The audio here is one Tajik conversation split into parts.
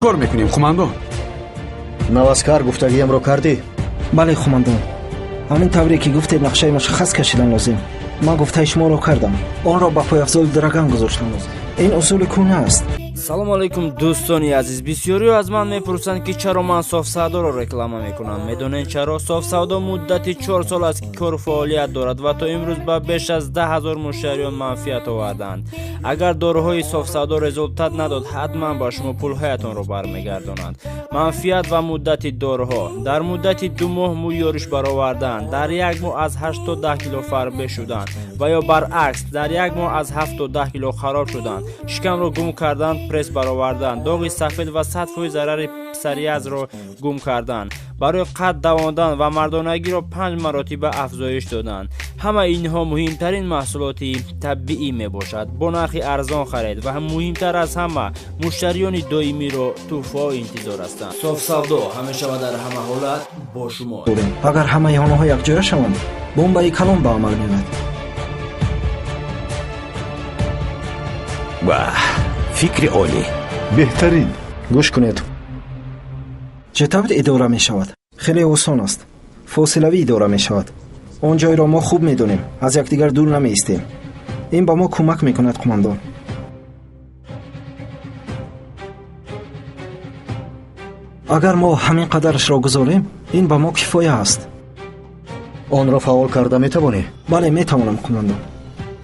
Кор мекунем, қумандон? Наваскар, гуфтагиямро кардӣ? Бале, қумандон. Ҳамин тавре ки гуфтед, нақшаи мушаххас кашидан лозим. Ман гуфтаи шуморо кардам. Онро ба пойафзоли Драган гузоштам лозим. Ин усули кӯҳна аст. Салом алейкум, дӯстони азиз. Бисёриҳо аз ман мепурсанд, ки чаро ман Софсавдоро реклама мекунам. Медонед чаро? Софсавдо муддати 4 сол аст, ки кору фаъолият дорад ва то имрӯз ба беш аз 10 000 муштариён манфиат оварданд. Агар доруҳои Софсавдо результат надод, ҳатман ба шумо пулҳоятонро бармегардонанд. Манфиат ва муддати доруҳо: дар муддати 2 моҳ мӯй ёриш баровардан, дар як моҳ аз 8 то 10 кило фарбе шудан ва ё баръакс, дар як моҳ аз 7 то 10 кило хароб шудан, шикамро гум кардан, пресс баровардан, доғи сафед ва 100% зарари псориазро гум кардан, барои қад давондан ва мардонагиро панҷ маротиба афзоиш додан. Ҳама инҳо муҳимтарин маҳсулоти табиӣ мебошад. Бо нархи арзон харед ва муҳимтар аз ҳама, муштариёни доимиро тӯҳфаҳо интизор ҳастанд. Софсавдо ҳамеша ва дар ҳама ҳолат бо шумо. Агар ҳамаи онҳо якҷоя шаванд, бомбаи калон ба амал меояд. Баҳ, фикри олӣ! Беҳтарин. Гӯш кунед. Чӣ тавр идора мешавад? Хеле осон аст. Фосилавӣ идора мешавад. Он ҷойро мо хуб медонем, аз якдигар дур намеистем. Ин ба мо кӯмак мекунад, қумандон. Агар мо ҳамин қадарашро гузорем, ин ба мо кифоя аст. Онро фаъол карда метавонӣ? Бале, метавонам, қумандон.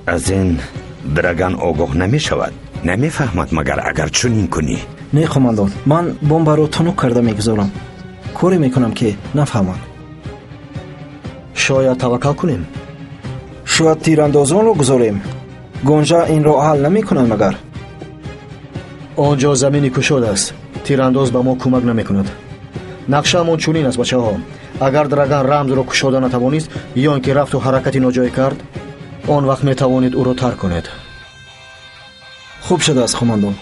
Аз ин Драган огоҳ намешавад, намефаҳмад, магар агар чунин кунӣ? Не, қумандон, ман бомбаро тунук карда мегузорам. Коре мекунам, ки нафаҳмад. Шояд таваккал кунем? Шояд тирандозонро гузорем. Гонжа инро ҳал намекунад, магар? Он ҷо замини кушод аст, тирандоз ба мо кӯмак намекунад. Нақшаамон чунин аст, бачаҳо: агар Драган рамзро кушода натавонист ё ин ки рафту ҳаракати ноҷой кард, он вақт метавонед ӯро тарк кунед. Хуб шудааст, қумандон.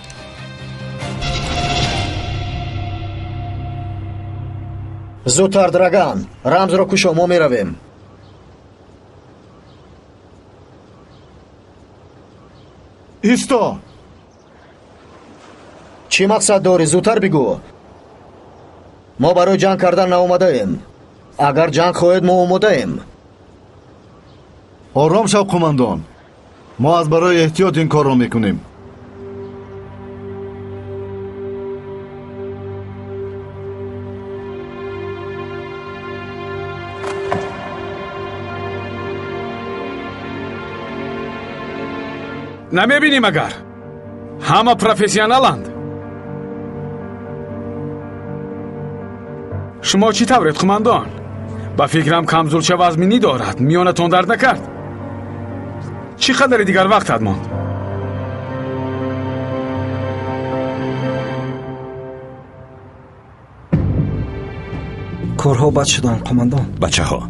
Зудтар, Драган, рамзро кушо, мо меравем. Исто! Чӣ мақсад дорӣ, зудтар бигӯ. Мо барои ҷанг кардан наомадаем. Агар ҷанг хоҳед, мо омодаем. Ором шав, қумандон. Мо аз барои эҳтиёт ин корро мекунем. Намебинӣ, магар ҳама профессионаланд? Шумо чӣ тавред, қумандон? Ба фикрам, камзулча вазминӣ дорад. Миёнатон дард накард? Чӣ қадаре дигар вақтат монд? Корҳо бад шуданд, қумандон. Бачаҳо,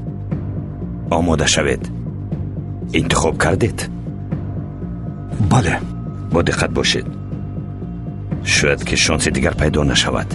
омода шавед. Интихоб кардед? Бале. Бо диққат бошед, шояд ки шонси дигар пайдо нашавад.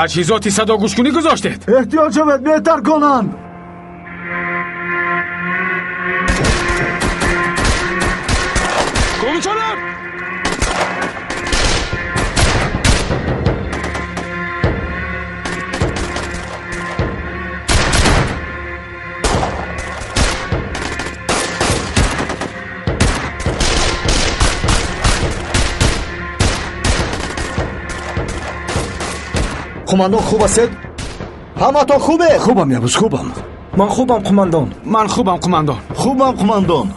Таҷҳизоти садогӯшкунӣ гузоштед? Эҳтиёт шавед, беҳтар конанд. Komutanım! Қумандон, хуб ҳастед? Ҳаматон хубе? Хубам, Явуз, хубам. Ман хубам, қумандон. Ман хубам, қумандон. Хубам, қумандон.